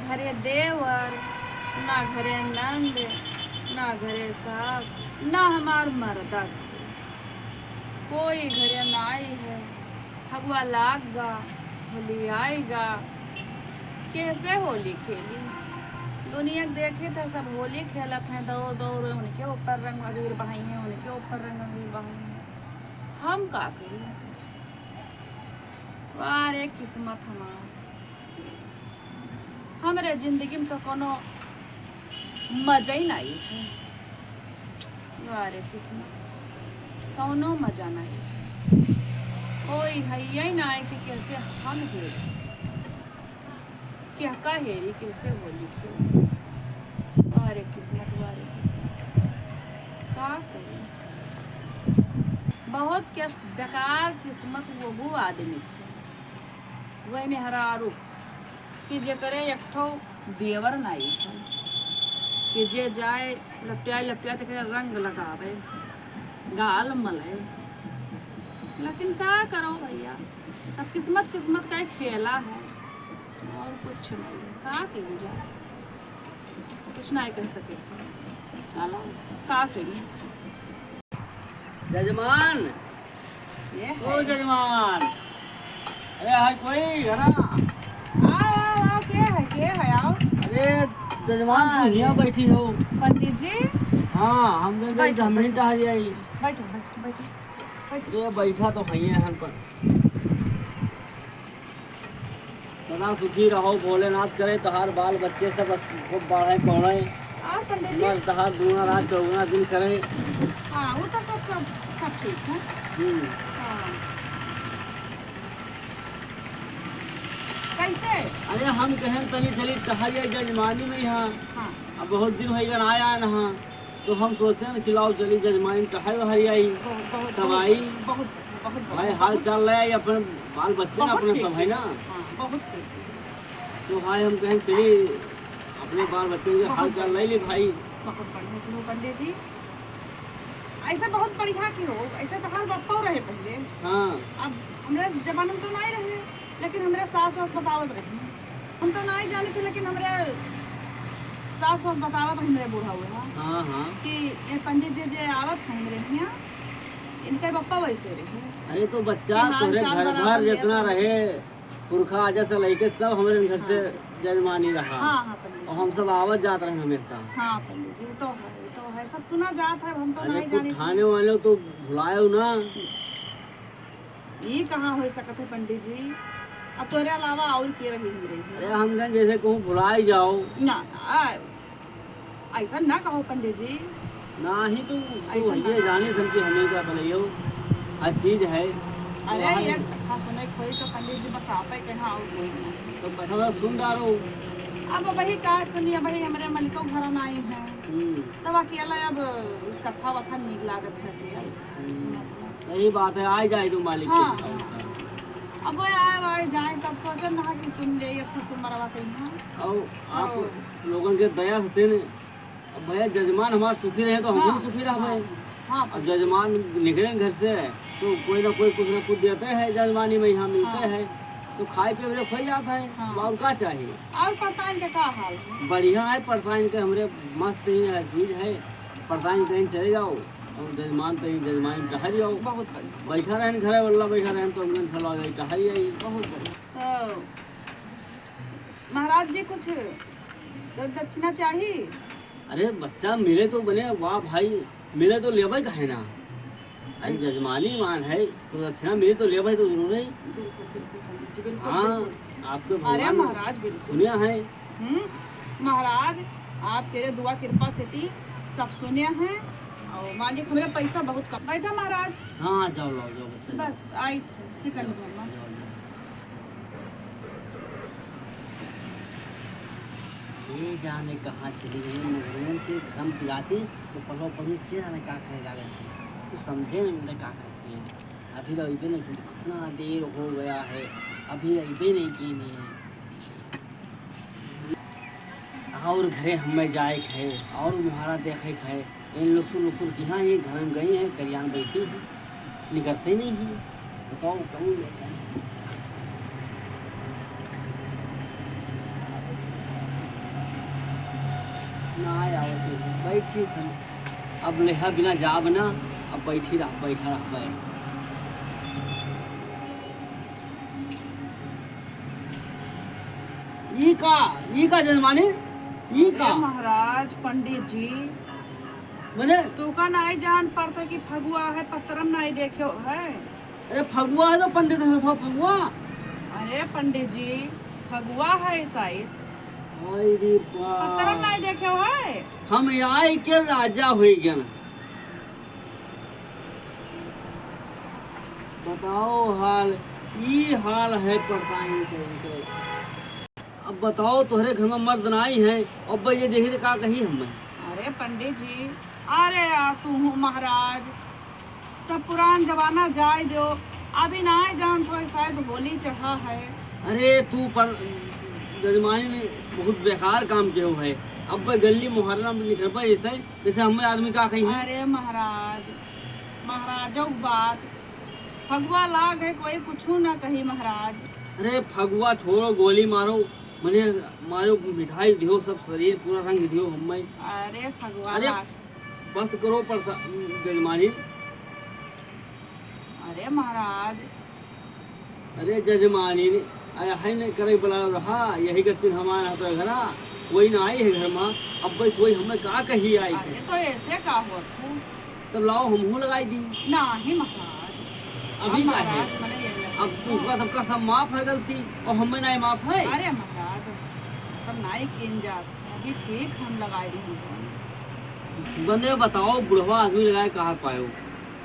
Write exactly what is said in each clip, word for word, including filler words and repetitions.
घरे देवर, ना घरे नंद, ना घरे सास, ना हमार मर्दा। कोई घरे नाई है। फगुआ लाग गा, होली आइगा, कैसे होली खेली? दुनिया के देखित है, सब होली खेलत हैं, दौड़ दौड़ उनके ऊपर रंग अबीर बहाई हैं, उनके ऊपर रंग अबीर बहाई हैं। हम का करी? वाह रे किस्मत हमार, हमरे जिंदगी में तो कोनो मजा ही नाई है। वाह रे किस्मत, कौनो मजा नाई। कोई है ही नाई कि कैसे हम हेरी, क्या का हेरी, कैसे होली खेली। वाह रे किस्मत, वाह रे किस्मत, का करी। बहुत किस-, बेकार किस्मत वहू आदमी के, वही मेहरारू कि जेकरे एक ठो देवर नाई है, कि जे जाए लपटियाई लपटियाई तेकरे रंग लगावे, गाल मले। लेकिन का करो भैया, सब किस्मत, किस्मत का एक खेला है, और कुछ नहीं, का कइल जाए, कुछ नहीं कह सके। चलो, का करी। जजमान, के ओ है? जजमान, अरे हाय कोई घरा? आओ, आओ, आओ, के है, के है, आओ। अरे जजमान, तू हाँ, हियाँ जी। बैठी हो? पंडित जी। हाँ, हम तो गई बैठो, हम ही बैठो। टहल आई। बैठो, बैठो, बैठो, बैठो। अरे बैठा तो हइये हन पर। सदा सुखी रहो, भोलेनाथ करे तोहार बाल बच्चे सब खूब बढ़े पढ़े। और पंडित जी? बस तोहार दूना रात चौगुना दिन करे। हाँ, वो तो सब, सब, सब ठीक है। हम्म। हाँ। कैसे? अरे हम कहें तनी चली टहलिया जजमानी में यहाँ। हाँ। अब बहुत दिन होइगा ना आया ना। तो हम सोचे न कि लाओ चली जजमानी टहल हरियाई। बहुत, बहुत, तब बहुत, आई। बहुत, बहुत, भाई बहुत, हाल बहुत। चाल ले आई, अपने बाल बच्चे ना, बहुत अपने ठीक सब है है। ना। हाँ, बहुत ठीक है। तो भाई हम कहें चली अपने बाल बच्चे के बहुत हाल चाल बढ़िया। ले ली भाई। बहुत बढ़िया किहो पंडित जी, ऐसा बहुत बढ़िया किहो, ऐसे तो हर बप्पा रहे पहले। हाँ। अब हमरे जमाने में तो नहीं रहे। लेकिन हमरे सास वास बतावत रही। हम तो नाई जानी थी, लेकिन हमरे सास वास बतावत रही, हमरे बूढ़ा हुआ हाँ, हाँ। कि ये पंडित जी जे आवत हैं हमरे हियाँ, इनके बप्पा वैसे रहे। अरे तो बच्चा, कि हाल तोरे चाल घर बराबर भर लेत जितना रहे। रहे, पुरखा आजा से लेके सब हमरे घर से हाँ। जजमानी रहा। हाँ, हाँ, पंडित और जी। हम सब आवत जात रहे हमेशा। हाँ, पंडित जी, वो तो है, वो तो है, सब सुना जात है, हम तो अरे नाई कुछ जानी थी। थाने वाले तो भुलायो ना। ई कहाँ होइ सकत है पंडित जी? अब तोरे अलावा और के रही हमरे हियाँ? अरे हम कहें जैसे कहूँ भुलाई जाओ। ना, ना, ऐसा ना कहो पंडित जी। नाही तू, तू ऐसा ये ना। जाने सन कि हमें का भलैयो हर चीज है। अरे वही एक कथा सुने खोई तो पंडित जी बस आपे के हाँ और कोई नहीं। तो कथा तो सुन डारो। अब वही का सुनी, अब वही हमरे मलिको घर नाई है। हम्म। तब अकेला अब कथा वथा नीक लागत है अकेला। हम्म। सुनत में। सही बात है, आए जाए तो मालिक के हाँ। पास। अब वो आए, आए जाए, तब सोचन रहा कि सुन ले, अब ससुर मरवा कहीं है। और आप तो लोगन के दया से तेने, अब भैया जजमान हमार सुखी रहे तो हम हाँ, भी सुखी रह हाँ, भाई। हाँ, अब जजमान निकले घर से तो कोई ना कोई कुछ ना कुछ देते हैं, जजमानी में यहाँ मिलते हाँ। हैं, तो खाए पिए बरे खोई जाता है, हाँ। अब और का चाहिए? और परताइन के का हाल है? बढ़िया है, परताइन के हमरे मस्त ही है, चीज है, परताइन कहीं चले जाओ। और जजमान तो ही जजमान टहल जाओ। बहुत बढ़िया। बैठा रहन घरे वाला, बैठा रहन तो हमने चला गई टहल जाई। बहुत बढ़िया। तो महाराज जी कुछ तो दक्षिणा चाही? अरे बच्चा मिले तो बने, वाह भाई, मिले तो लेबे काहे ना। अरे जजमानी मान है तो दक्षिणा मिले तो लेबे तो जरूर है। बिल्कुल, बिल्कुल पंडित जी, बिल्कुल, हाँ, बिल्कुल। आपके अरे भगवान महाराज, बिल्कुल। सुनिया है। हम्म, महाराज, आप तेरे दुआ कृपा से ती सब सुने हैं। और मालिक, हमरे पैसा बहुत कम। बैठा महाराज। हाँ, जाओ, लाओ, जाओ, बच्चा, जाओ। बस, आई थे, सिकंद जाओ, भर में। जाओ, जाओ। के जाने कहाँ चली गई, मजनून के घर में पिलाते तो पढ़ो पढ़ी, के जाने का करे लागत है, कुछ समझे नहीं मिलता का करते हैं। अभी अइबे नहीं की, कितना देर हो गया है, अभी अइबे नहीं की नहीं है। और घरे हमें जाए के है, और मुहारा देखे के है। इन लुसुर लुसुर की हाँ, ये घर में गई हैं, करियान बैठी हैं, निकलते नहीं हैं। बताओ, कौन लेता है? ना आवत है, बैठी थन। अब लेहा बिना जाब ना, अब बैठी रह, बैठा रहबे। ई का, ई का जजमानी, ई का? अरे महाराज, पंडित जी, मने? तू का नाई जान पड़ता कि फगुआ है, पत्तरम नाई देख्यो है? अरे फगुआ है तो पंडित है, तो फगुआ। अरे पंडित जी, फगुआ है शायद। हाय रे बाप। पत्तरम नाई देख्यो है? हम आए के राजा होई गए ना। बताओ हाल, ई हाल है परेशान करे के। अब बताओ, तोहरे घर में मर्द नाई है, अब ये देखी तो का कही हमें? अरे पंडित जी, अरे यार, तू हूँ महाराज, सब पुरान जमाना जाए दो, अभी नाई जानत हो, शायद होली चढ़ा है। अरे तू पर जजमानी में बहुत बेकार काम के हो है। अब गली मोहल्ला में निकल पाए ऐसे, जैसे हमें आदमी का कही है? अरे महाराज, महाराजों की बात, फगुआ लाग है, कोई कुछू ना कही महाराज। अरे फगुआ छोड़ो, गोली मारो, मने मारो, मिठाई दियो, सब शरीर पूरा रंग दियो हमें। अरे फगुआ अरे लाग। बस करो पर जजमानी। अरे महाराज। अरे जजमानी, आया है नहीं करे बुलाओ रहा, यही करतीन हमारे हाथ घरा, कोई ना आई है घर में, अब भाई कोई हमें का कही आई अरे है? तो ऐसे का होत हो? तब लाओ हमहू लगाई दी। नाही महाराज। अभी अब का है? महाराज मने ये नहीं अब तू होत। सबका सब माफ है गलती और हमें नहीं माफ है। अरे महाराज, सब नाई किन जात, अभी ठीक हम लगाई दी हम तो। बने बताओ, बुढ़वा आदमी लगाए कहाँ पायो?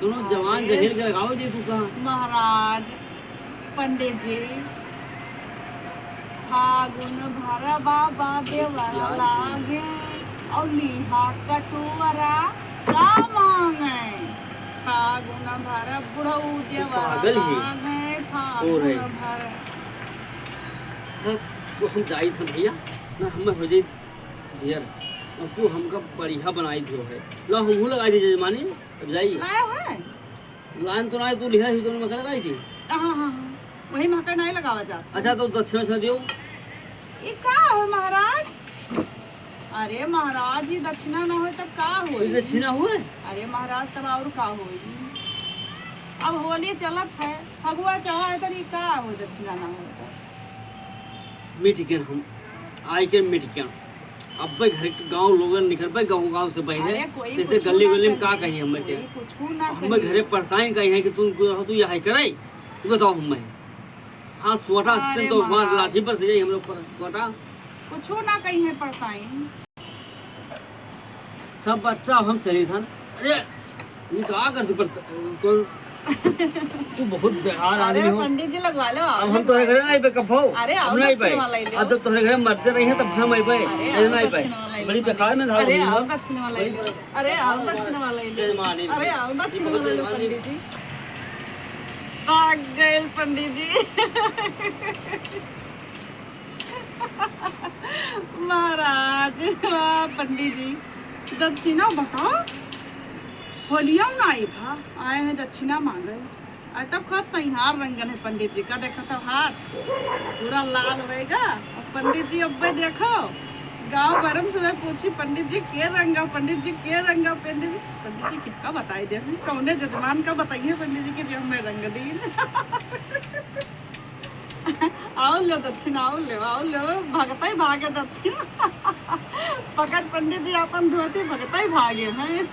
दोनों जवान अरे जहिर के लगाओ जे तू कहाँ? महाराज, पंडित जी, फागुन भर बाबा देवरा यार। लागे, और लिहा कटोरा का मांगे। फागुन भर बुढ़ऊ देवरा पागल ही। लागे, हो रहे। फागुन भर। सर, तो हम जाई थे भैया, ना हमें हो जाई ढेर, और तू हमका बढ़िया बनाई दियो है। ला हमहू लगाई दी जजमानी, अब जाई। लाया है? लाइन तो ना तू लिहा ही दोनों में लगाई थी। हाँ, हाँ, हाँ। वही महका नहीं लगावा जात। अच्छा, तो दक्षिणा से दियो। ई का हो महाराज? अरे महाराज, ई दक्षिणा ना होई तब का होई? ई दक्षिणा हुए? अरे महाराज, तब और का होई? अब होली चलत है, फगुआ चढ़ा है, तब ई का होई दक्षिणा ना होई तब? मिट गए हम, आई के मिट गए। अब्बे घर के गाँव लोगन निकल पे गाँव गाँव से बहरे, अरे कोई जैसे कुछू गली ना गली में का कही, कही हम कोई बचे। कुछू ना हमें कही। घरे पढ़ताई कही है कि तुम रहो, तू यहाँ करे, तू बताओ हमें। हाँ, सोटा अरे से तो मार महाराज। लाठी पर से जाई हम लोग पर सोटा। कुछू ना कही है पढ़ताई। सब बच्चा हम चली थन। अरे, ये का कर तू पर, तो, तू बहुत बेकार अरे आदमी हो। पंडित जी लगवा लो, अब हम तोरे घरे नहीं पे कब हो? अरे, आओ अब नहीं दक्षिण पे। वाला ही लो। अब जब तोरे घरे मरते नहीं है तब हम आई पे। अरे, ऐसे आओ नहीं पे। दक्षिण वाला ही लो। बड़ी बेकार में धार अरे, हुई आओ हो। दक्षिण वाला ही लो। अरे, आओ दक्षिण वाला ही लो। जजमानी। अरे, आओ दक्षिण वाला ही लो जजमानी। पंडित जी। भाग गए पंडित जी। महाराज, वाह पंडित जी, दक्षिणा बताओ, होलिया ना आई भा, आए हैं दक्षिणा मांगे। आज तब खूब सैहार रंगल है पंडित जी का, देखा था हाथ पूरा लाल होएगा। अब पंडित जी अब्बे देखो, गांव भर में सब पूछी, "पंडित जी के रंगा, पंडित जी के रंगा, पंडित जी।" पंडित जी के का बताई दे, कौने जजमान का बताइए पंडित जी के जो हमें रंग दीन। आओ लो दक्षिणा, आओ लो, आओ लो, भगतई भागे दक्षिणा। पकड़ पंडित जी अपन धोती, भगतई भागे हैं।